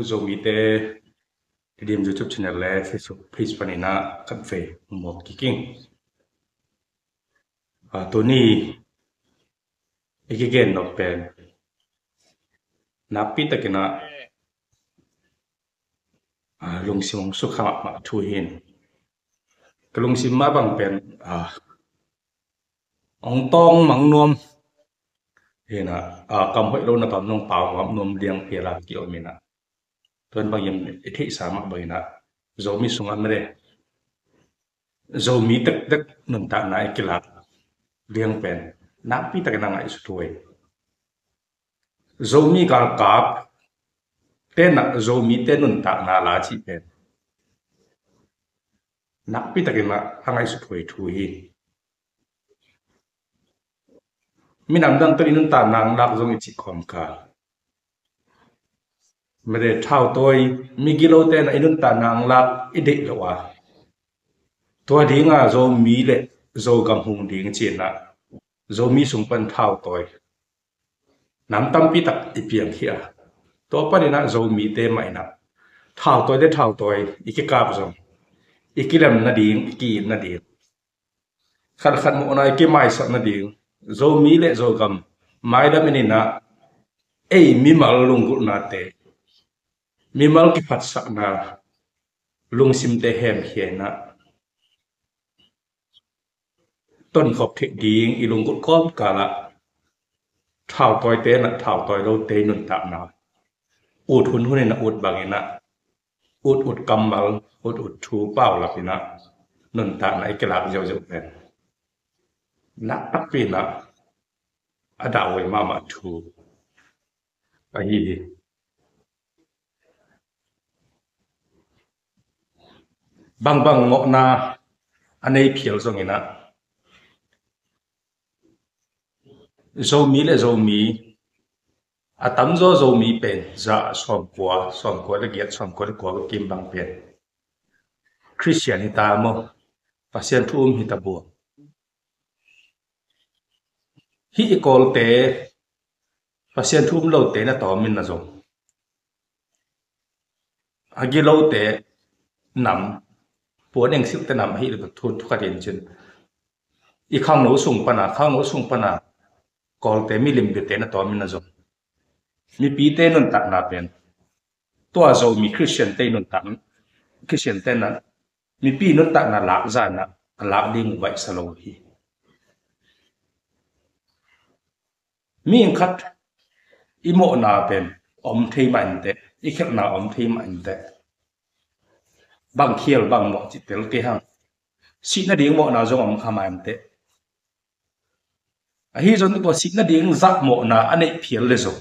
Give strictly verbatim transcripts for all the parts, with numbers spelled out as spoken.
Zomite Redeem YouTube channel le Facebook page panin ah khat vei mawk kik ing. Ah, tuni i kigen nop pen nakpi takin ah, ah, lungsim hong sukha mahmah thu hi. Ka lungsim mah bang pen, ah, hong tawng mang nuam hi na, ah, kam hoih lo na bang nong pau nuam liang phial a ki-om hi na. Tua bangin i theihsa mah bangin ah Zomi sungah mede, Zomi tektek nuntakna i kilak liang pen nakpi takin a ngaihsut hi. Zomi galkap te'n ah Zomite nuntakna la cih pen nakpi takin ah a ngaihsut huai thu hi. Minam dang tawh i nuntakna hong lak zong i cih kawmkal, mede thautawi, migilote'n ah i nuntakna hong lak i deih loh a, tua dinga Zomi le Zogam hung ding ci-in ah Zomi sung pan thautawi nam tampi tak i piang hi a, tua panin ah Zomite mah in ah thautawi le thautawi i kikap zong, i kilem nading, i ki-it nading, khatkhat mawhna i kimaisak nading, Zomi le Zogam mailam in ah ei mimal lunggulhnate, mimal kiphatsakna, lungsimte hemkhia in ah tonkhop theih ding i lunggulh kawmkal ah thautawite'n ah thautawi lote i nuntakna ut hunhun in ah ut bangin ah, ut ut kammal, ut ut thu paulap in ah nuntakna i kilak ziauziau pen nakpi in ah a dahhuai mahmah thu ahi hi. Bangbang mawhna a nei phial zongin ah Zomi le Zomi, a tamzaw Zomi pen za sawmkua, sawmkua le giat, sawmkua le kua kim bang pen Khristian hi ta maw, Pasian thu um hi ta buang. Hih i Kawlte, Pasian thu um lote na tawmin na zong, a gilote nam, puan engsilhte nam ahi le thu, thu khat in cin, i khangno sung pana, khangno sung pana Kawlte milim biate na tawmin na zong, mipite nuntakna pen tua Zomi Khristiante nuntak, Khristiante na mipi nuntakna lak zah in ah a lak ding uh baihsa lo hi. Mi khat i mawhna pen om thei mah inteh, i khelhna om thei mah inteh, bang khial bang mawh cih tel kei hang, sih nading mawhna zong om kha mah inteh. Ahi zong tua sih nading zah mawhna a neih phial le zong,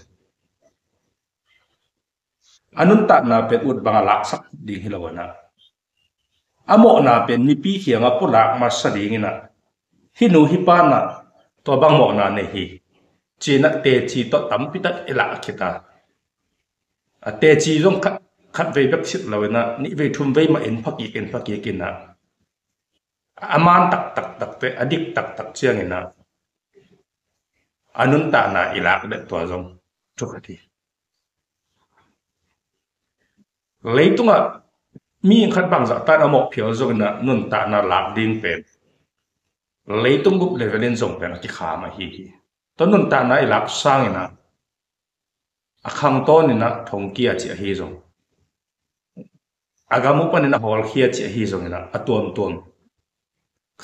a nuntakna pen ut bang a laksak ding hi lo in ah, a mawhna pen mipi kiangah pulak masa dingin ah, hih nu hih pa'n ah tua bang mawhna nei hi, ci-in ah teci tawh tampi tak i lak khit a, a teci zong khat, khat vei bek sit lo in ah, nih vei thum vei mah in phakik in phakik in ah, a man taktak takte, a dik taktak ciangin ah a nuntakna i lak deuh, tua zong thu khat hi. Leitungah mi khat bangzah ta'n a mawh phial zongin ah nuntakna lak ding pen leitung bup level in zong pen a kikham ahi hi. Tua nuntakna i lak sangin ah a khangtawn in ah thongkia cih ahi zong, a gam uh panin a hawlkhia cih ahi zongin ah a tuamtuam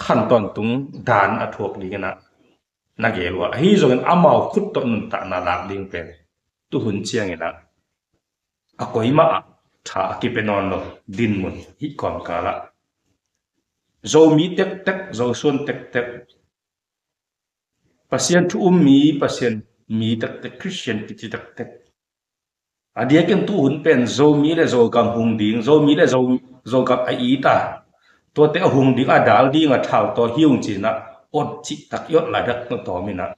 khan tawntung dan a thuak dingin ah na gel uh a, ahi zongin amau khut tawh nuntakna lak ding pen tuhun ciangin ah a koimah ah tha a kipia nawn lo dinmun hih kawmkal ah Zomi tektek, Zosuan tektek, Pasian thu um mi, Pasian mi tektek, Khristian kici tektek, a diakin tuhun pen Zomi le Zogam hung ding, Zomi le Zo, Zogam a it a, tuate a hung ding, a dal ding a thautawi hi ung ci-in ah ot cihtak i ot lai dak na tawmin ah,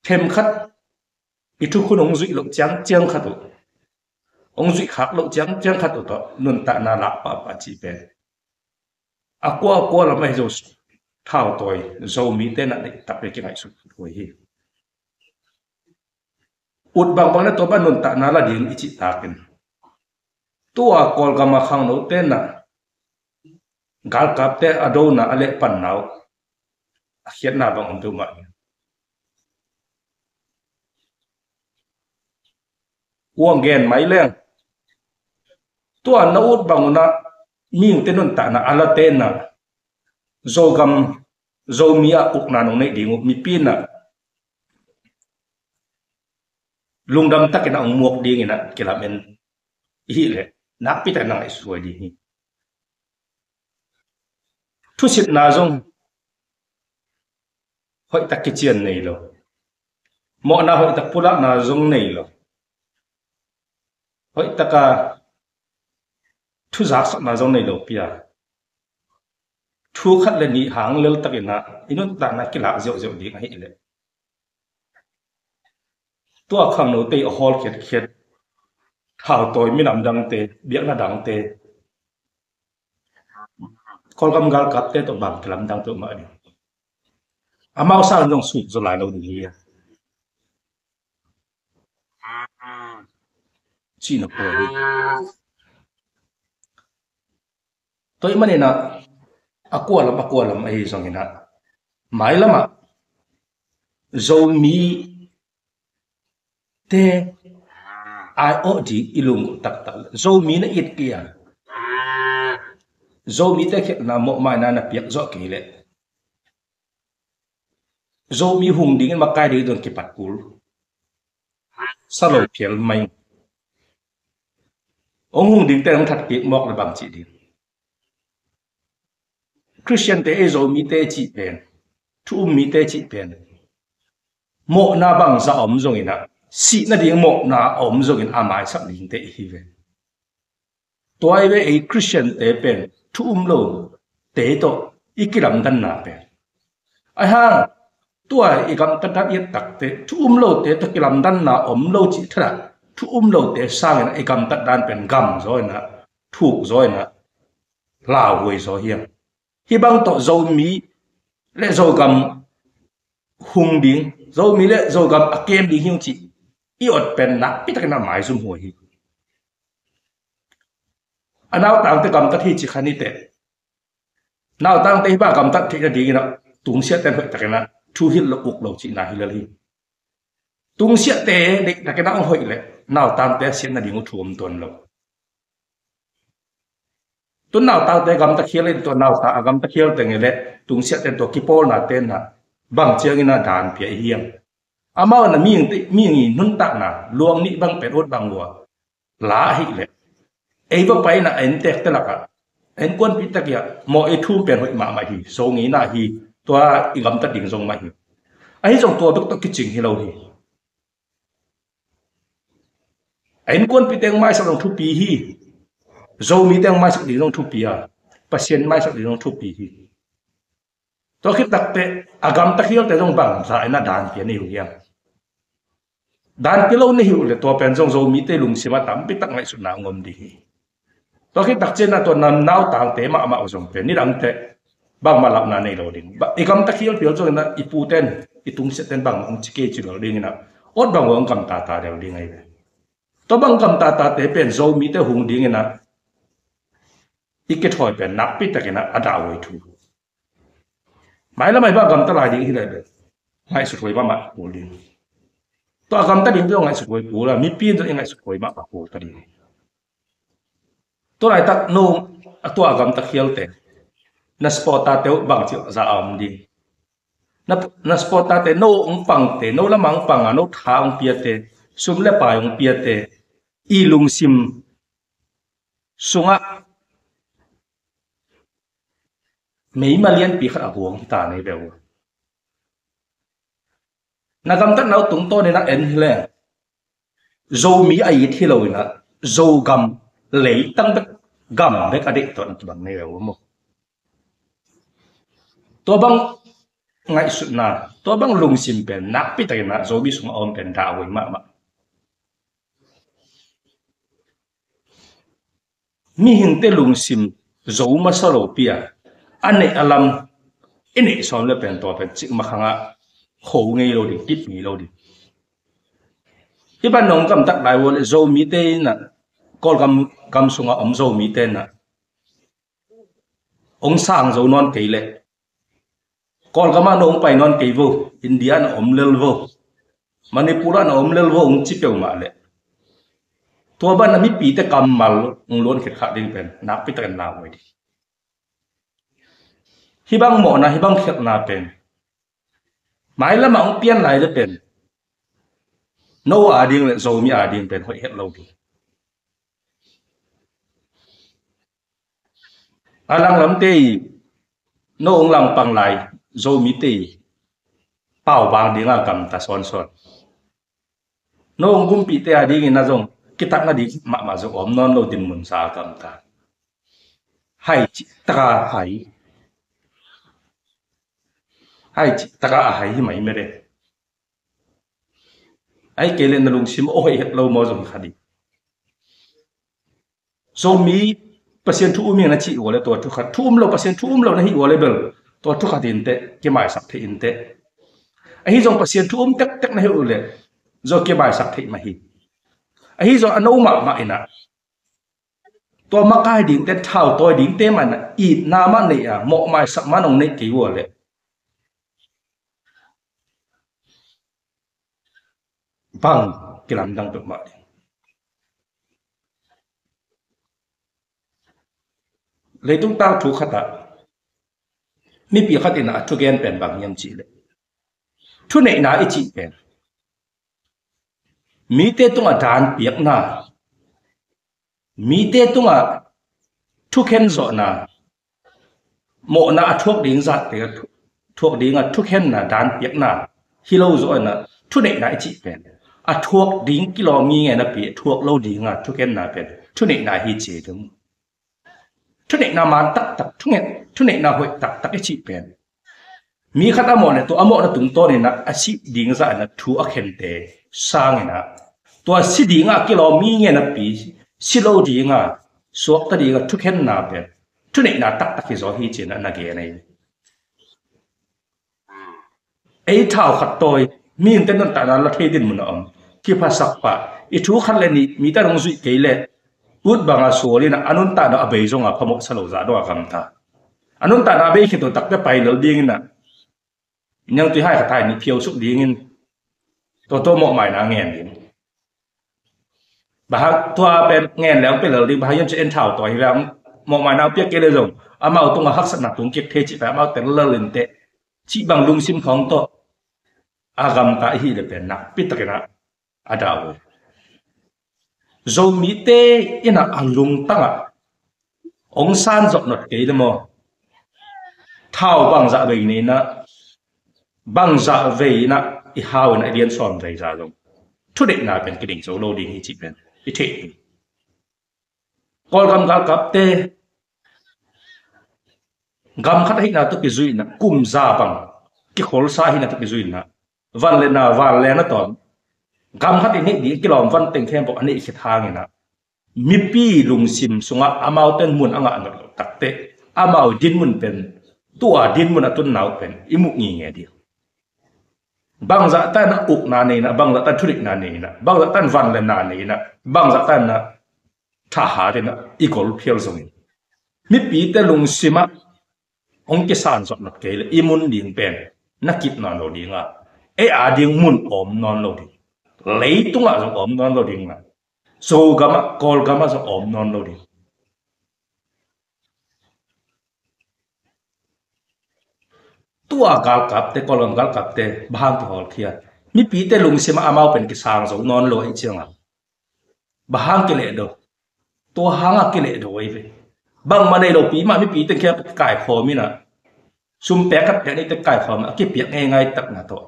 themkhat i thukhun hong zuih loh ciangciang khat uh, hong zuih khak loh ciangciang khat uh tawh nuntakna lak pahpah cih pen a kuakua lam ahi zo, thautawi Zomite na neih tak le kingaihsut huai hi. Ut bangbang na tua bang nuntakna la ding i cih takin, tua Kawlgam a khangnote na galkapte a dona a lehpanna uh a khiatna bang om peuhmah hi. Uang gen mai leng, tua na ut bang unah mihingte nuntakna a la tena Zogam, Zomi ah ukna nong neih ding uh mipi na lungdam takin a ong muak dingin a kilamen i hih leh nakpi takin a ngaihsut huai ding hi. Thusitna zong hoihtak kician nei lo, mawhna hoihtak pulakna zong nei lo, hoihtaka thu zaksakna zong nei lo pia, thu khat le nih hang lel takin a i nuntakna kilak ziauziau ding ahih leh tua khangnote a hawl khiatkhiat thautawi minam dangte, biakna dangte, Kawlgam galkapte tawh bang kilamdang peuhmah ding. Amau sang zong suk zaw lai lo ding hi a, cihna pawl hi. Tua ahih manin a, a kualam a kualam ahi zongin a, mailamah Zomi te ai awh ding i lunggulh taktak leh Zomi na it kei a, Zomite khialhna mawhmaina na piak zawh kei leh Zomi hung dingin makai ding i don kipat kul sa lo phial mai. Hong hung dingte hong that kik mawk le bang cih ding? Khristiante ei Zomite cih pen, thu um mite cih pen, mawhna bangzah a om zongin a, sih nading mawhna a om zongin a maisak dingte i hi ve. Tua i ve ei Khristiante pen thu um lote tawh i kilamdanna pen. Ahi hang tua i gamtat dan i et takte thu um lote tawh kilamdanna om lo cih thadah, thu um lote sangin a i gamtat dan pen gam zaw in a, thuk zaw in a, lauhuai zaw hi a. Hih bang tawh Zomi le Zogam hung ding, Zomi le Zogam a kem ding hi ung cih i ot pen nakpi takin a maizum huai hi. A nautangte gamtat hi ci kha ni teh. Nautangte hih bang gamtat theih nadingin a tungsiahte in hoih takin a thu hilh lo uk lo cihna hi lel hi. Tungsiahte deih takin a hong hoih leh nautangte a siat nading uh thu om tuan lo. Tun nautangte gamta khial in tua nauta a gamta khial teng i leh tungsiahte in tua kipawlnate in a bang ciangin a dan pia i hiam? Amau in a mihing, mihing i nuntakna luang nih bang pen ut bang ua la ahih leh ei va pai in a, a innteekte lakah, a innkuanpihte kiangah mawh i thum pen hoih mahmah hi, so ngeina hi, tua i gamtat ding zong mah hi. Ahi zong tua bek tawh kicing hi lo hi. A innkuanpihte hong maisak ding thupi hi. Zomite hong maisak ding zong thupi a, Pasian maisak ding zong thupi hi. Tua khit takteh a gamta khialte zong bangzah in a dan pia ni uh hiam? Dan pia lo ni uh leh tua pen zong Zomite lungsim ah tampi tak ngaihsutna hong om ding hi. Tua khit tak ciangin a tua na nautangte mahmah uh zong pen nidangte bangmah lauhna nei lo ding. Ba, i gamta khial phial zongin a i pute in, i tungsiahte in bangmah hong ci kei ci lo dingin a, awt bang uh hong gamtata deuh ding ahi ve. Tua bang gamtatate pen Zomite hung dingin a i kithawi pen nakpi takin a, a dahhuai thu. Mailam ah i bang gamta lai ding hi leh bel ngaihsut huai mahmah kul ding. Tua gamta ding tua ngaihsut huai kul a, mipi in zong i ngaihsut huai mahmah kul ta ding. Tua laitak no a tua gamta khialte na supporter-te uh bang cih za a om ding? Na, na supporter-te, no hong pangte, no lamah hong pang a, no tha hong piate, sum le pai hong piate i lungsim sungah meima lianpi khat a huang hi ta nei ve uh. Na gamtatna uh tungtawnin a en hi leh Zomi a it hi loin a, Zogam leitang bek, gam bek a deih tawh na kibang nei ve uh maw? Tua bang ngaihsutna, tua bang lungsim pen nakpi takin a Zomi sungah a om pen dahhuai mahmah. Mihingte lungsim zo masa lopi a, a neih a lam i neih sawm le pen tua pen cikmah hangah kho ngei lo ding, kip ngei lo ding. Hih pan nong gamtat lai uh leh Zomite in ah, Kawlgam, gam sungah om Zomite in ah, hong sang zo nawn kei leh, Kawlgam ah na hong pai nawn kei vo, India ah na om lel vo, Manipur ah na om lel vo hong ci peuhmah leh, tua bang a mipite kammal hong luan khit khah ding pen nakpi takin lauhuai ding. Hih bang mawhna, hih bang khialhna pen mailam ah hong pian lai leh pen no a ding leh Zomi a ding pen hoih het lo ding. A langlamte i, no hong langpang lai Zomite i, pau bang ding a gamta sawnsawn. No hong gumpihte a dingin a zong kitatna ding mahmah zong om nawn lo dinmun sa a gamta. Hai cih taka hai. Hai cih taka a hai hi mai mele. Ahih kei leh na lungsim aw hoih het lo maw zong hi kha ding. Zomi Pasian thu um hi na cih uh leh tua thu khat, thu um lo, Pasian thu um lo na hih uh leh bel tua thu khat in teh kimaisak theih in teh. Ahi zong Pasian thu um tektek na hih uh leh zong kimaisak theih mah hi. Ahi zong a no mahmah in ah, tua makai dingte, thau tawi dingte mah in ah itna mah nei a, mawhmaisak mah nong neih kei uh leh bang kilamdang peuhmah ding. Leitung tangthu khat ah mipi khat in ah a thugen pen bang hiam cih leh, thuneihna i cih pen mite tungah dan piakna, mite tungah thukhen zawhna, mawhna a thuak ding zahte a thu-, thuak ding a thukhenna dan piakna hi lo zawh in ah, thuneihna i cih pen a thuak ding kilawm nginge napi, a thuak lo ding a thukhenna pen thuneihna hi ci ding. Thuneihna man taktak, thunget, thuneihna hoih taktak i cih pen mi khat a mawh leh tua a mawhna tungtawn in ah a si ding zah in ah thu a khente sang in ah, tua si ding a kilawm nginge napi, si lo ding a, suakta ding a thukhenna pen thuneihna taktak hi zaw hi ci in ah na gen ahi. Ei thau khat tawi, mihingte nuntakna la thei dinmun a om. Kiphasak pah, i thu khat leh nih mite in hong zuih kei leh ut bang a sual in ah, a nuntakna a bei zong a phamawhsa lo zah dong a gamta. A nuntakna a bei khit uh takte pai lel ding in ah, niangtui hai khat hai nih phiausuk ding in, tua tua mawhmaina ngen ding. Bang hang tua pen ngen leng pia lel ding, bang hang hiam cih leh en thau tawi hi leng, mawhmaina piak kei leh zong amau tungah haksatna tung kik thei cih pen amau tel lel in teh, cih bang lungsim khawng tawh a gamta i hih leh pen nakpi takin ah a dau uh. Zomite in ah a lungtang ah hong san zawh nop kei leh maw, thau bangzah vei nei in ah, bangzah vei in ah i hau in ah i lian sawm vei zah zong thuneihna pen kiding zo lo ding hi cih pen i theih ding. Kawlgam galkapte gam khat ahihna tawh kizui in ah, kum za bang kikholsa ahihna tawh kizui in ah, van leh na, van leh na tawm, gam khat i neih ding kilawm van teng khempeuh a neih khit hang in ah, mipi lungsim sungah amaute in mun a ngah nop loh takteh, amau dinmun pen, tua dinmun a tunna uh pen i muh nginge ding. Bangzah tan a ukna nei in ah, bangzah tan thuneihna nei in ah, bangzah tan van leh na nei in ah, bangzah tan a thahat in ah i gol phial zongin, mipite lungsim ah hong kisan zawh nop kei leh i mun ding pen na kip nawn lo ding a, ei a ding mun om nawn lo ding, leitungah zong om nawn lo ding a, Zogam ah, Kawlgam ah zong om nawn lo ding. Tua galkapte, Kawlgam galkapte bang hang kihawlkhia? Mipite lungsim ah amau pen kisang zo nawn lo ahih ciangin bang hang kilehdo? Tua hang a kilehdo ahi ve. Bangmah nei lopi mah mipite khempeuh kaikhawm in ah, sum pek khat pek nih teh kaikhawm a kipiak ngeingai takna tawh,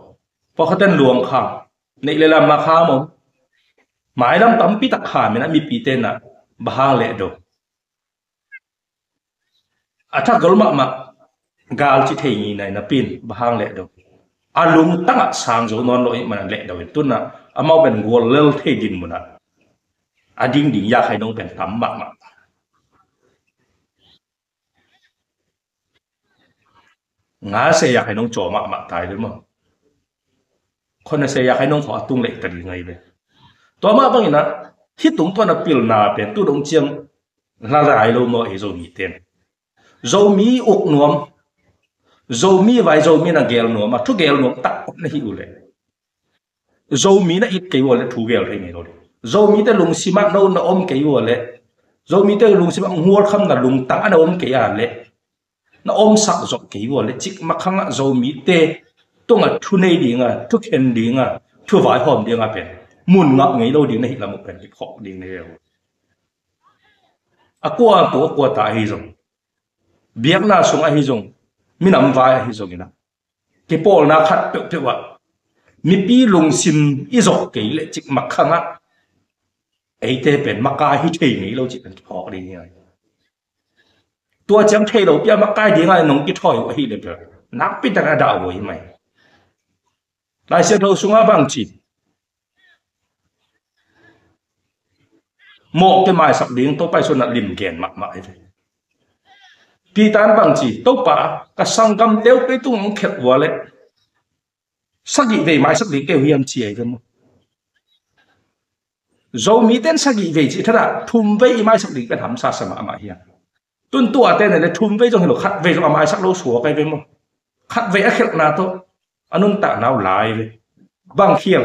pawlkhat in luang kham, neih leh lam a kham om, mailam tampi tak kham in ah mipite in ah bang hang lehdo? A thagol mahmah gal ci thei ngei nai napi in bang hang lehdo? A lungtang ah sang zo nawn lo ahih manin lehdo in, tu in ah amau pen guallel thei dinmun ah a ding ding yakhai nong pen tam mahmah. Nga se yakhai nong caw mahmah tai ve maw. Khua na se yakhai nong khua a tung leh ta ding ahi ve. Tua mah bangin ah hih tungtawn a pilna pen tu dong ciang hla lai lo maw ei Zomite in. Zomi uk nuam, Zomi vai Zomi na gel nuam a, thu gel nuam tak na hi uh leh, Zomi na it kei uh leh thu gel thei ngei lo ding. Zomite lungsimah no na om kei uh leh, Zomite lungsimah ngualkham na lungtang a na om kei a leh, na omsak zawh kei uh leh, cikmah khangah Zomite tungah thu nei dinga, thu khen dinga, thu vaihawm dinga pen mun ngah ngei lo ding na hih lam uh pen kiphawk ding na hi uh. A kua tu a kua ta ahi zong, biakna sung ahi zong, minam vai ahi zongin ah kipawlna khat peuhpeuh ah mipi lungsim i zawh kei leh cikmah khangah eite pen makai hi thei ngei lo cih pen kiphawk ding hi. Tua ciang thei lo pia makai dinga nong kithawi uh ahi leh pen nakpi takin a dah uh hi mai. Lai Siangtho sungah bang ci, mawh kimaisak ding Topa Jesu in ah lim gen mahmah hi ve. Peter in bang ci, Topa, ka sanggamte uh kei tungah hong khelh uh leh sagih vei maisak ding kei uh hiam ci ahi ve maw. Zomite in sagih vei cih thadah thum vei i maisak ding pen hamsa sa mahmah hiam. Tun tua te ne le thum vei zong hi lo, khat vei zong a maisak lo suak ahi ve maw. Khat vei a khelhna tawh a nuntakna uh lai ve. Bang khial,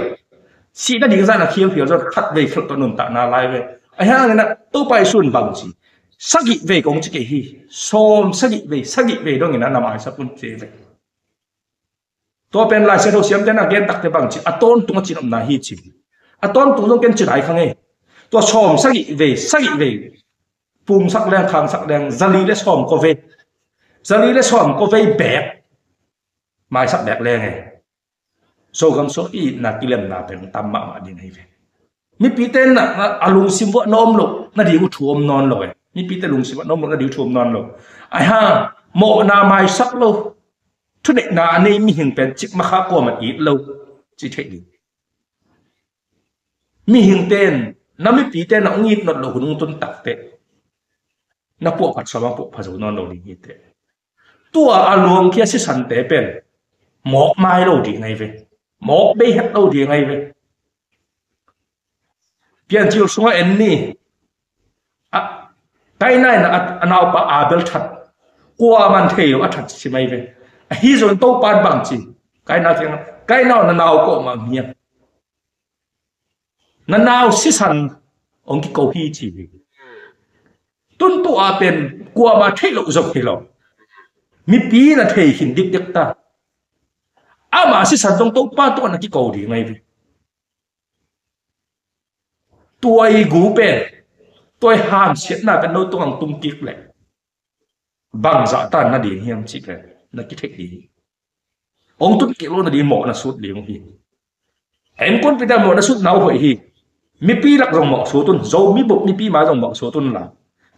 sihna ding zan a khial khial zong khat vei khelh tawh nuntakna lai ve. Ahi hangin ah Topa Jesu in bang ci, sagih vei kong ci kei hi, sawm sagih vei, sagih vei dongin ah na maisak un ci ve. Tua pen Lai Siangtho siamte na gen takte bang ci, a tawntung a cin omna hi ci. A tawntung zong ken ci lai kha ngei. Tua sawm sagih vei, sagih vei, pumsak leng, khangsak leng, zali le sawm ko vei, zali le sawm ko vei beek maisak beek leng e, Zogam sung i itna kilemna pen tam mahmah ding ahi ve. Mipite na, na a lungsim vuah na om lo na ding uh thu om nawn lo e. Mipite lungsim vuah na om lo na ding uh thu om nawn lo. Ahi hang mawhna maisak lo, thuneihna a nei mihing pen cikmah kha kuamah it lo ci theih ding. Mihingte in, na mipite na hong it nop loh hun hong tun takteh na puahphat sawm a puahpha zo nawn lo ding hi teh. Tua a luangkhia sisante pen mawk mai lo ding ahi ve. Mawk bei het lo ding ahi ve. Piancil sungah en ni. A, Kaina in a, a naupa Abel that, kuaman thei lo a that sim ahi ve. Ahi zong Topa in bang ci, Kaina kiangah, Kaina aw, na nau kawmah hiam? Na nau sisan hong kiko hi ci hi. Tun tua pen kuamah theih loh zong hi lo. Mipi na thei khin dikdek ta. Ama sisan zong Topa tungah na kiko ding ahi ve. Tua i gu pen, tua i hamsiatna pen no tungah hong tung kik leh bangzah ta na ding hiam cih pen na kitheih ding hi. Hong tun kik lo na ding mawh na sut ding hi. Innkuanpihte mawh na sutna uh hoih hi. Mipi lak zong mawh sut un, Zomi bup mipi mai zong mawh sut un la,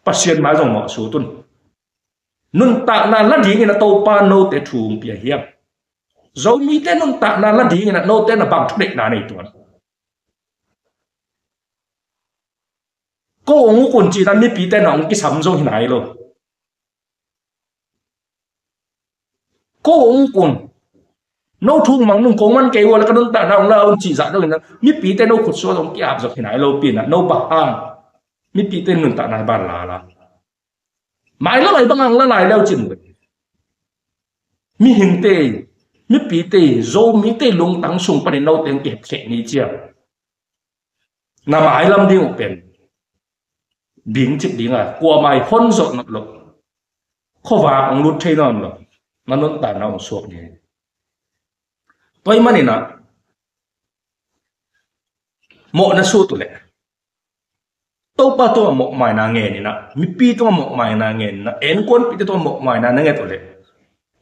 Pasian mai zong mawh sut un. Nuntakna la dingin a Topa note thu hong pia hiam? Zomite nuntakna la dingin a note na bang thuneihna nei tuan? Ko hong uk un cihna mipite na hong kisam zo hi nai lo. Ko hong uk un. No thu mang nung kong man kei ua le ka nuntakna hong la un cih zah dongin a mipite no khutsual hong ki-ap zo hi nai lo pi na no bang hang mipite nuntakna hi ban la la. Mai la lai bang ang la lai leu cin ve. Mihingte, mipite, Zomite lungtang sung panin note hong kihepkhiat ni cia. Na mailam ding uh pen bing cik dinga kuamai hon zawh nop loh, khuavak hong lut thei nawn lo, na nuntakna hong suak ding. Tua ahih manin a mawh na sut uh leh Topa tungah mawhmaina ngen in a, mipi tungah mawhmaina ngen in a, innkuanpihte tungah mawhmaina na nget uh leh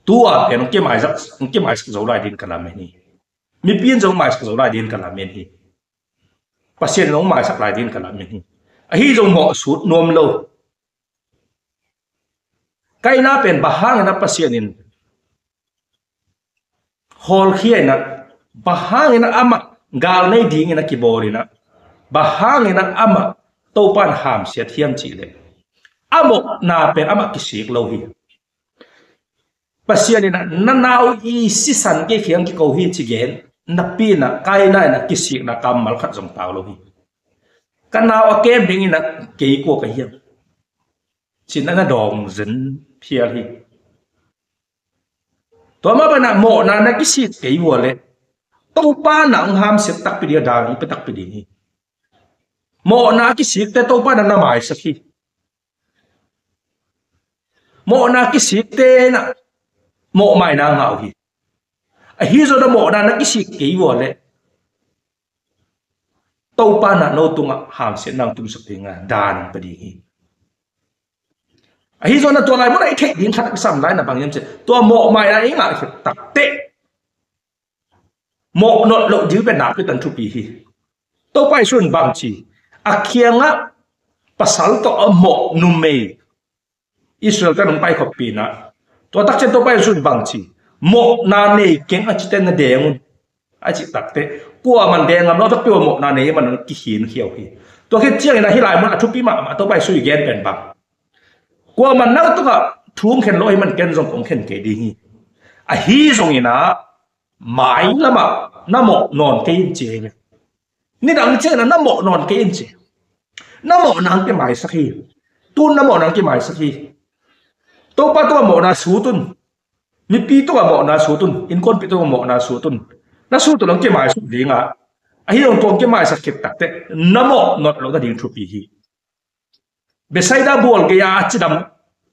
tua pen hong kimaisak, hong kimaisak zo lai dingin ka lamen hi. Mipi in zong maisak zo lai dingin ka lamen hi. Pasian in hong maisak lai dingin ka lamen hi. Ahi zong mawh sut nuam lo. Kaina pen bang hangin a Pasian in hawlkhia in a, bang hangin a amah gal nei dingin a kibawl in a, bang hangin a amah Topa in hamsiat hiam cih leh a mawhna pen amah kisik lo hi. Pasian in a na nau i sisan kei kiang kiko hi ci gen napi in a Kaina in a kisikna kammal khat zong tau lo hi. Ka nau a kem dingin ah kei kua ka hiam? Cin a na dawng zen phial hi. Tua mah banah mawhna na kisik kei vua leh Topa na hong hamsiat takpi ding a, dang pia takpi ding hi. Mawhna a kisikte Topa na na maisak hi. Mawhna a kisikte na mawhmaina ngah uh hi. Ahi zongin a mawhna na kisik kei vua leh Topa na no tungah hamsiatna hong tumsak ding a, dang pia ding hi. Ahi zongin a tua lai munah i theih ding khat a kisam lai na bang hiam cih leh, tua mawhmaina i ngah khit takteh mawh nawn loh ding pen nakpi takin thupi hi. Topa Jesuh in bang ci, a kiangah pasal tawh a mawh numei Israel-te hong paikhopna, tua tak ciang Topa Jesuh in bang ci, mawhna nei keng a cite na deng un, a cih takteh, kuaman deng ngam lo, a takpi a mawhna nei man kikhin khiau hi. Tua khit ciangin a hih lai mun a thupi mahmah Topa Jesuh i gen pen bang, kuaman nang tungah thu hong khen lo ahih man ken zong kong khen kei ding hi. Ahi zongin a mailamah na mawh nawn kei in ci hi. Nidang ciangin a na mawh nawn kei in ci. Na mawhna hong kimaisak hi. Tun na mawhna hong kimaisak hi. Topa tungah mawhna sut un. Mipi tungah mawhna sut un. Innkuanpih tungah mawhna sut un. Na sut un hong kimaisak ding a, ahi zongin tua hong kimaisak khit takteh na mawh nawn loh nading thupi hi. Bethsaida bual gei-a a cidam,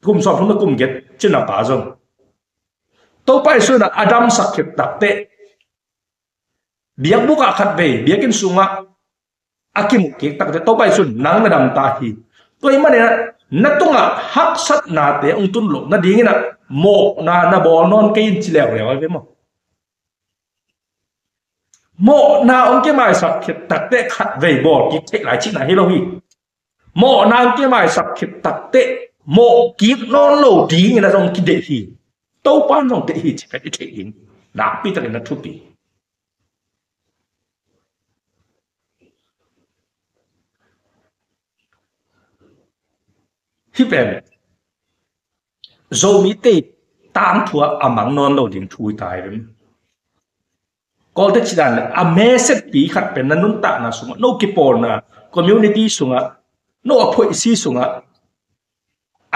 kum sawmthum le kum giat cina pa zong Topa Jesuh in a damsak khit takteh biakbuk ah khatvei, biakinn sungah a kimuh kik takteh Topa Jesuh in nang na dam ta hi. Tua ahih manin a na tungah haksatnate hong tun loh nadingin a mawhna na bawl nawn kei in ci leuleu a ve maw? Mawhna hong kimaisak khit takteh khatvei bawl kik theih lai cihna hi lo hi. Mawhna hong kimaisak khit takteh mawh kik nawn lo dingin a zong kideih hi. Topa in zong deih hi cih pen i theih ding nakpi takin a thupi. Hih pen Zomite tangthu ah a mang nawn lo ding thu hi ta hi. Kawlte cih dan leh a mesetpi khat pen na nuntakna sungah, no kipawlna community sungah, no a phoihsi sungah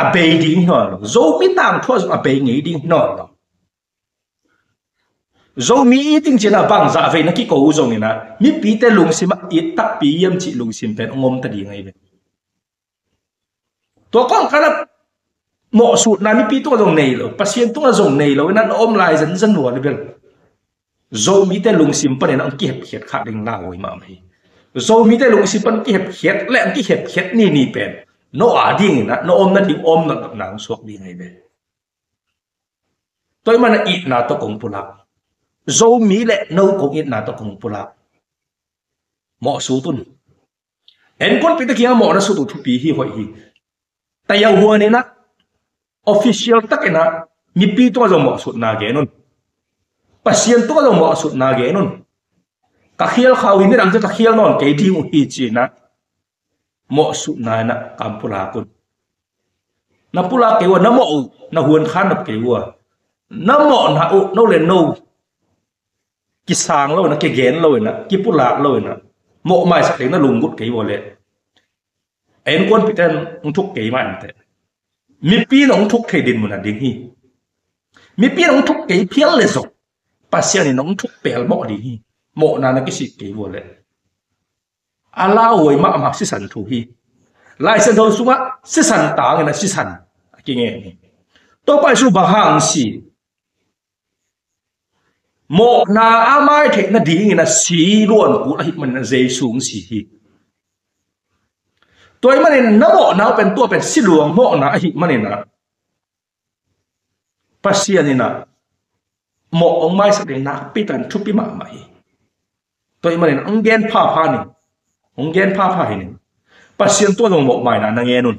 a bei ding hi nawn lo. Zomi tangthu ah zong a bei ngei ding hi nawn lo. Zomi it ding ci-in a bangzah vei na kiko uh zongin a mipite lungsim ah it takpi hiam cih lungsim pen hong om ta ding ahi ve. Tua kawngkal ah mawhsutna mipi tungah zong nei lo, Pasian tungah zong nei lo in a na om lai zenzen uh a leh bel Zomite lungsim panin a hong kihepkhiat kha ding lauhuai mahmah hi. Zomite lungsim pan kihepkhiat le hong kihepkhiat nini pen no a dingin a na om nading om nawn lotna hong suak ding ahi ve. Tua ahih manin a itna tawh kong pulak. Zomi le no kong itna tawh kong pulak. Mawhsut un. Innkuanpihte kiangah mawhna sut uh thupi hi, hoih hi. Tayau huan in a official takin a mipi tungah zong mawhsutna gen un. Pasian tungah zong mawhsutna gen un. Ka khial kha uh hi, nidang ciang ka khial nawn kei ding uh hi ci-in a mawhsutna in a kam pulak un. Na pulak kei uh a, na mawh uh na huan kha nop kei uh a, na mawhna uh no le no kisang lo in a, kigen lo in a, kipulak lo in a, mawh maisak ding na lunggulh kei uh a leh, innkuanpihte in hong thuk kei mah inteh. Mipi in hong thuk thei dinmun a ding hi. Mipi in hong thuk kei phial leh zong Pasian in hong thuk pelmawh ding hi. Mawhna na kisik kei uh a leh. A lauhuai mahmah sisan thu hi. Lai Siangtho sungah sisan tangin a sisan a kingen hi. Topa Jesuh bang hang si? Mawhna a mai theih nadingin a si luan kul ahih manin a Jesuh hong si hi. Tua ahih manin na mawhna uh pen tua pen si luang mawhna ahih manin a Pasian in a mawh hong maisak ding nakpi takin thupi mahmah hi. Tua ahih manin hong gen phapha ning, hong gen phapha hi ning. Pasian tungah zong mawhmaina na ngen un.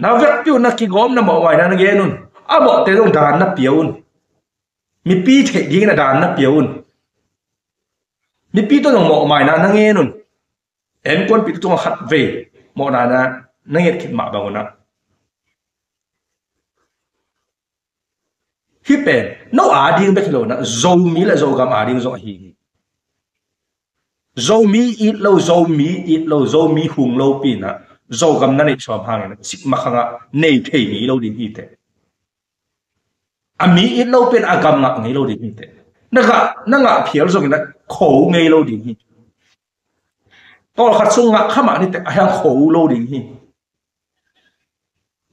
Na vekpi uh na kigawm na mawhmaina na ngen un. A mawhte zong daan na pia un. Mipi theih dingin a daan na pia un. Mipi tungah zong mawhmaina na ngen un. Innkuanpihte tungah khatvei mawhna na nget khit mah bang un a, hih pen no a ding bek hi lo in a, Zomi le Zogam a ding zong ahi hi. Zomi it lo, Zomi it lo, Zomi hung lo pi-in ah Zogam na neih sawm hangin ah cikmah khangah nei thei ngei lo ding hi teh. A mi it lo pen a gam ngah ngei lo ding hi teh. Na ngah, na ngah phial zongin ah kho ngei lo ding hi. Tawlkhat sung ngah kha mah ni teh, a hiang kho lo ding hi.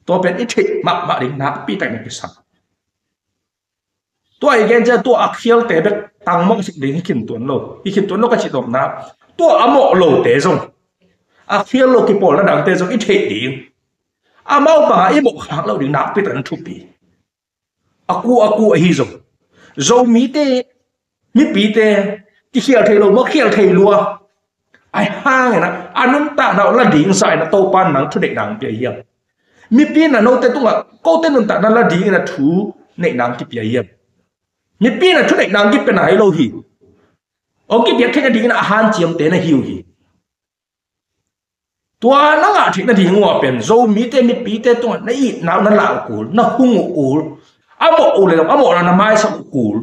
Tua pen i theih mahmah ding nakpi takin na kisam. Tua i gen ciang tua a khialte bek tangmawng sik ding hi khin tuan lo. Hi khin tuan lo ka cih tawpna, tua a mawh lote zong, a khial lo kipawlna dangte zong i theih ding. Amau bangah i mawh khak lo ding nakpi takin thupi. A ku, a ku ahi zong, Zomite, mipite, kikhial thei lo maw, khial thei lua, ahi hangin ah a nuntakna uh la ding sa-in ah Topa in nang thuneihna hong pia hiam? Mipi in ah note tungah kote nuntakna la dingin ah thuneihna hong kipia hiam? Mipi in ah thuneihna hong kipia nai lo hi. Hong kipiak theih nadingin ah a hanciamte na hi uh hi. Tua na ngah theih nading uh ah pen Zomite, mipite tungah na itna uh na lah uh kul, na hung uh kul. A mawh uh le zong a mawhna na maisak uh kul.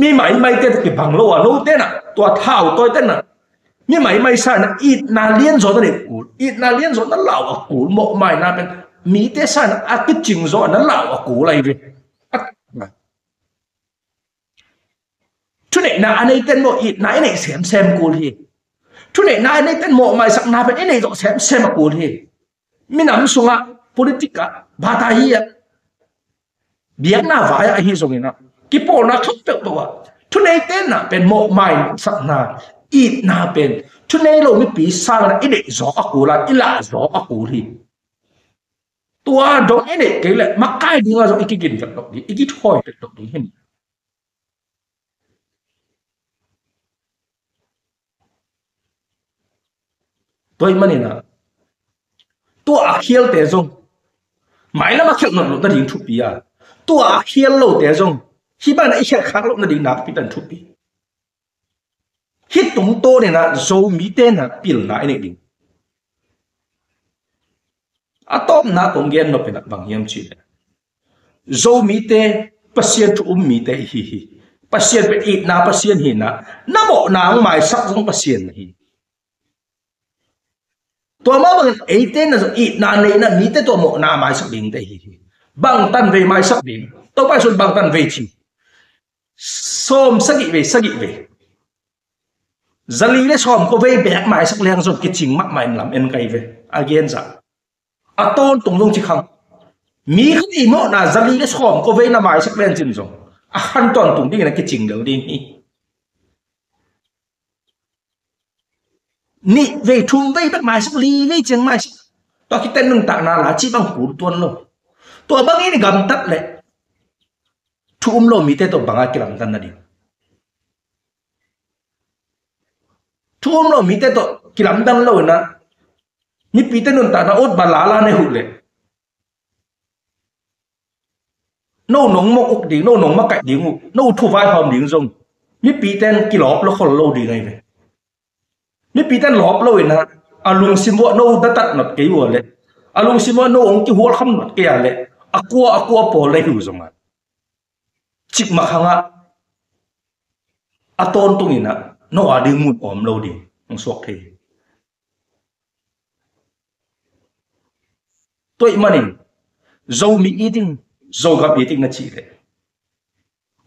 Mi maimaite tawh kibang lo a, note in ah tua thau tawi ten ah mi maimaisa in ah itna lianzaw na neih uh kul, itna lianzaw na lah uh a kul. Mawhmaina pen mite sa in ah a kicing zaw a na lah uh a kul ahi ve. Thuneihna a neite in maw itna i neih semsem kul hi. Thuneihna a neite in mawhmaisakna pen i neih zawh semsem a kul hi. Minam sungah, politik ah, bata hi ah, biakna vai ah ahi zongin ah, kipawlna khap peuhpeuh ah thuneite in ah pen mawhmaisakna, itna pen thunei lo mipi sang in ah i neih zawk a kul a, i lah zawk a kul hi. Tua dong i neih kei leh makai ding ah zong i kigin vet lo ding, i kithawi vet lo ding hi. Tua ahih manin ah tua a khialte zong mailam a khialh nawn loh nading thupi a, tua a khial lote zong hih banah i khialh khak loh nading nakpi takin thupi. Hih tungtawn in ah Zomite in ah pilna i neih ding. A tawpna kong gen nop in ah bang hiam cih leh, Zomite Pasian thu um mite i hi hi. Pasian pen itna Pasian hi in ah, na mawhna hong maisak zong Pasian na hi. Tua mah bangin eite in ah zong itna nei in ah mite tua mawhna maisak dingte i hi hi. Bangtan vei maisak ding? Topa Jesu in bangtan vei ci? Sawm sagih vei, sagih vei. Zali le sawmkua vei bek maisak leng zong kicing mahmah in lam en kai ve, a gen zah. A tawntung zong ci khang. Mi khat i mawhna zali le sawmkua vei na maisak len cin zong a khan tawntung dingin a kicing lel ding hi. Nih vei, thum vei bek maisak, li vei ciang maisak, tua khit teh nuntakna la cih bang kul tuan lo. Tua bangin i gamtat leh thu um lo mite tawh banga kilamdan nading. Thu um lo mite tawh kilamdan lo in ah mipite nuntakna ut bang lala nei uh leh, no nong mawk uk ding, no nong makaih ding uh, no thu vaihawm ding zong mipite in kilawp lo khol lo ding ahi ve. Mipite in lawp lo in ah a lungsim uah no datat nat kei uh a leh, a lungsim uah no hong kihualkham nat kei a leh, a kua a kua pawl lei hi uh zong ah, cikmah khangah a tawntung in ah no a ding mun om lo ding hong suak thei hi. Tua ahih manin Zomi it ing, Zogam it ing na cih leh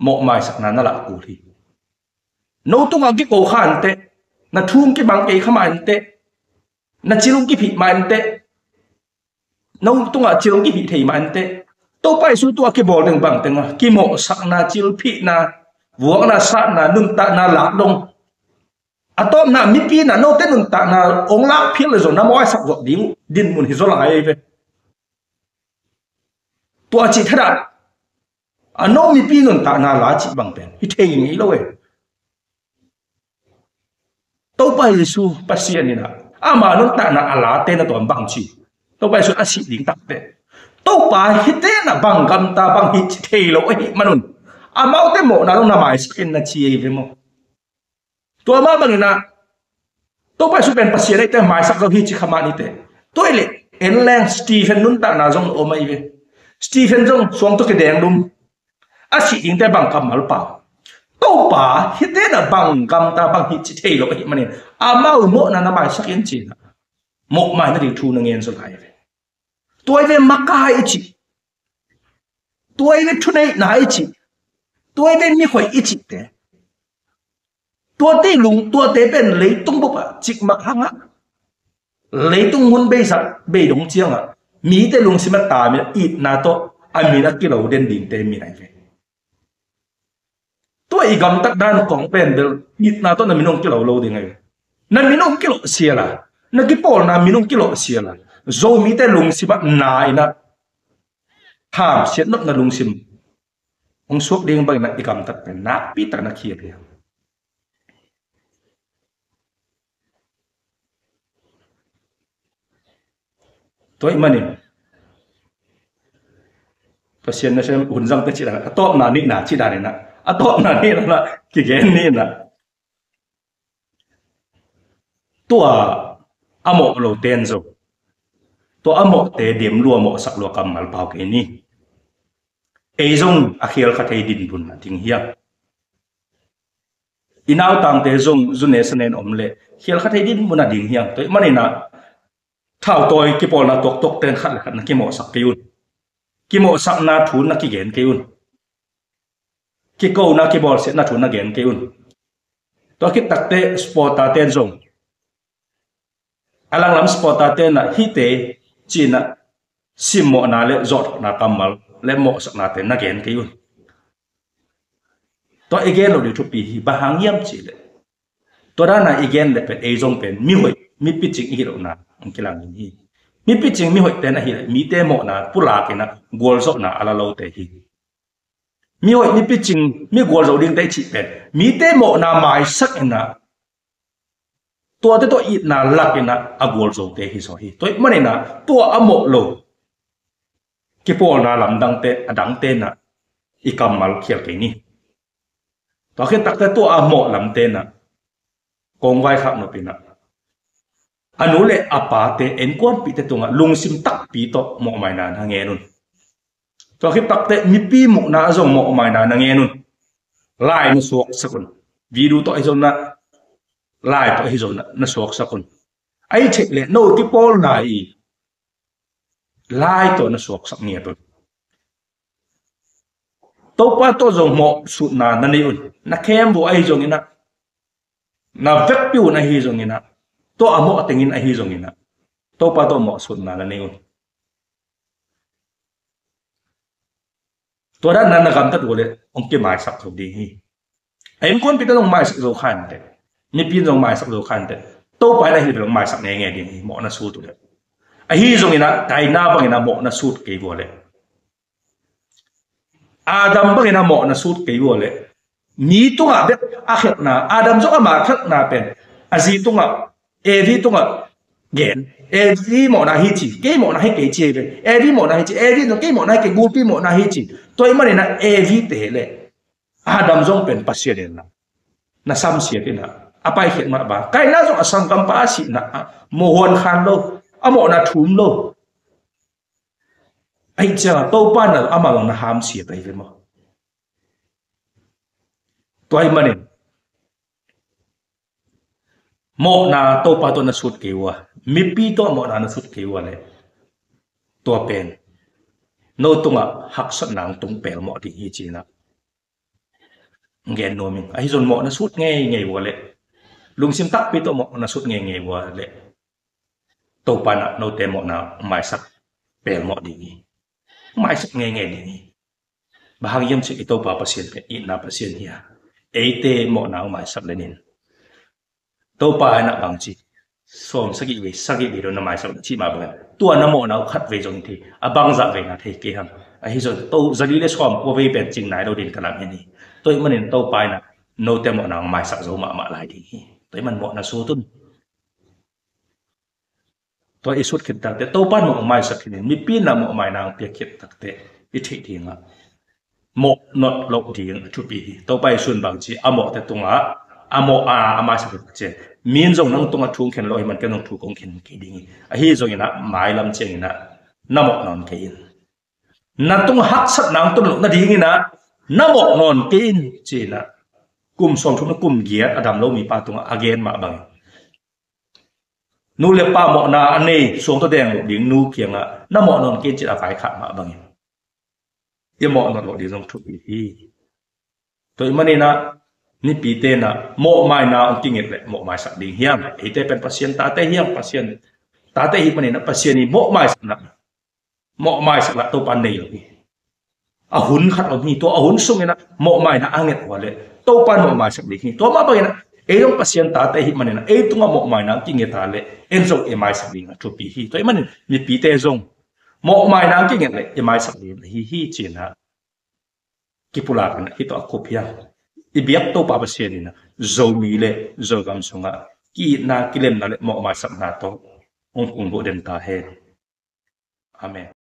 mawhmaisakna na lah kul hi. No tungah kiko kha inteh, na thu hong kibang kei kha mah inteh, na cil hong kiphih mah inteh, no tungah cil hong kiphih thei mah inteh. Topa Jesu tua kibawl ding bang teng ah kimawhsakna, cilphihna, vuakna, satna, nuntakna lak dong. A tawpna mipi in ah note nuntakna hong lak phial le zong na mawhsak zawh ding uh dinmun hi zaw lai ve. Tua cih thadah a no mipi nuntakna la cih bang pen hi thei ngei lo e. Topa Jesu Pasian in ah ama nuntakna a late na tuam bang ci? Topa Jesu a sih ding takteh Topa hite na bang gamta bang hi ci thei lo ahih manun amaute mawhna lo na maisak in na ci ei ve maw? Tua mah bangin ah Topa Jesu pen Pasian ahih teh maisak zo hi ci kha mah ni teh. Tua hi leh en leng Stephen nuntakna zong na om ahi ve. Stephen zong suang tawh kideng lum, a sih dingte bang kammal pau. Topa hihte na bang gamta bang hi ci thei lo ahih manin amau mawhna na maisak in ci-in ah mawhmai nading thu na ngen zaw lai ve. Tua i ve makai i cih, tua i ve thuneihna i cih, tua i ve mihoih i cihte, tuate lung, tuate pen leitung bup ah cikmah hangah leitung hun beisa beidong ciangah mite lungsim a tam in itna tawh a min a kilo den dingte min ahi ve. Tua i gamtat dan kong pen bel itna tawh na min hong kilo lo ding ahi ve. Na min hong kilawh sial a, na kipawlna min hong kilawh sial a, Zomite lungsim ah na in ah hamsiat nopna lungsim hong suak ding bangin ah i gamtat pen nakpi tak na khial hi. Tua ahih manin Pasian nasem hun zangte cih dan a tawpna nihna cih dan in ah, a tawpna nihna na kigen ni in ah, tua a mawh lote in zong tua a mawhte dem lua, mawhsak lua kammal pau kei ni. Ei zong a khial kha thei dinmun a ding hiam? I nautangte zong zune sanen om leh khial kha thei dinmun a ding hiam? Tua ahih manin ah thautawi kipawlna tuaktuakte in khat le khat na kimawhsak kei un. Kimawhsakna thu na kigen kei un. Kikona kibawlsiatna thu na gen kei un. Tua khit takteh supporter-te in zong a langlam supporter-te in ah hihte ci-in ah simmawhna le zawhthawhna kammal le mawhsaknate na gen kei un. Tua i gen loh ding thupi hi. Bang hang hiam cih leh tua dan a i gen leh pen ei zong pen mihoih, mi picing i hi lohna hong kilang ding hi. Mi picing mihoihte in ahih leh mite mawhna pulak in ah gualzawhna a la lote hi. Mihoih, mi picing, mi gualzo dingte i cih pen mite mawhna maisak in ah tuate tawh itna lak in ah a gualzote hi zaw hi. Tua ahih manin ah tua a mawh lo kipawlna lamdangte, a dangte in ah i kammal khial kei ni. Tua khit takteh tua a mawh lamte in ah kong vaikhak nop in ah a nu le a pate, innkuanpihte tungah lungsim takpi tawh mawhmaina na ngen un. Tua khit takteh mipi muhna ah zong mawhmaina na ngen un. Lai na suaksak un. Video tawh ahi zongin ah, lai tawh ahi zongin ah na suaksak un. Ahi theih leh no kipawlna i lai tawh na suaksak ngiat un. Topa tawh zong mawhsutna na nei un. Na khem vua ahi zongin ah, na vekpi un ahi zongin ah, tua a mawh tengin ahi zongin ah, Topa tawh mawhsutna na nei un. Tua dan na na gamtat uh leh hong kimaisak zo ding hi. A innkuanpihte zong maisak zo kha inteh, mipi in zong maisak zo kha inteh, Topa in ahi leh hong maisak ngeingei ding hi, mawhna sut uh leh. Ahi zongin ah, Kaina bangin ah mawhna sut kei vua leh, Adam bangin ah mawhna sut kei vua leh, mi tungah bek a khialhna, Adam zong ama khialhna pen a zi tungah, Evi tungah gen. Evi mawhna hi ci, kei mawhna hi kei ci hi ve. Evi mawhna hi ci, Evi zong kei mawhna hi kei, gulpi mawhna hi ci. Tua ahih manin ah Evi te leh Adam zong pen Pasian in ah na samsiat in ah a paikhiat mah bang, Kaina zong a sanggampa a sihna ah mawh huan khan lo, a mawhna thum lo. Ahih ciangin Topa in ah amah zong na hamsiat ahi ve maw? Tua ahih manin mawhna Topa tawh na sut kei uh a, mipi tawh mawhna na sut kei uh a leh, tua pen no tungah haksatna hong tung pelmawh ding hi ci-in ah gen nuam ing. Ahi zongin mawhna sut ngeingei uh a leh, lungsim takpi tawh mawhna sut ngeingei uh a leh, Topa in ah note mawhna maisak pelmawh ding hi. Maisak ngeingei ding hi. Bang hang hiam cih leh i Topa Pasian pen itna Pasian hi a, eite mawhna hong maisak lenin, Topa in ah bang ci, sawm sagih vei, sagih vei lo na maisak na cih mah bangin, tua na mawhna uh khat vei zong thei, a bangzah vei na thei kei hang. Ahi zongin to, zali le sawm kua vei pen cing nai lo ding ka lam hi ni. Tua ahih manin Topa in ah note mawhna hong maisak zo mahmah lai ding hi. Tua ahih man mawhna sut un. Tua i sut khit takteh, Topa in mawh maisak khit in, mipi in ah mawhmaina hong piak khit takteh, i theih dingah mawh not loh ding a thupi hi. Topa i sut bang ci, a mawhte tungah, a mawh a, a maisak khit takteh, mi in zong nang tungah thu hong khen lo ahih man ken zong thu kong khen kei ding hi. Ahi zongin ah mailam ciangin ah na mawh nawn kei in. Na tungah haksatna hong tun loh nadingin ah na mawh nawn kei in ci-in ah kum sawmthum le kum giat a dam lo mipa tungah a gen mah bangin, nu le pa mawhna a nei suang tawh deng loh ding nu kiangah na mawh nawn kei in ci-in a vaikhak mah bangin i mawh nawn loh ding zong thupi hi. Tua ahih manin ah mipite in ah mawhmaina hong kinget leh mawhmaisak ding hiam? Eite pen Pasian tate hiam? Pasian tate ahih manin ah Pasian i mawhmaisakna, mawhmaisakna Topa nei lo hi. A hun khat om hi, tua a hun sungin ah mawhmaina a nget uh leh Topa in mawhmaisak ding hi. Tua mah bangin ah ei zong Pasian tate ahih manin ah ei tungah mawhmaina kinget a leh en zong i maisak ding ah thupi hi. Tua ahih manin mipite zong mawhmaina kinget leh i maisak ding ahi hi ci-in ah kipulak in ah hih tawh a khup hiam? I biak Topa Pasian in ah Zomi le Zogam sungah ki-itna, kilemna le mawhmaisakna tawh hong kungbuh den ta hen. Amen.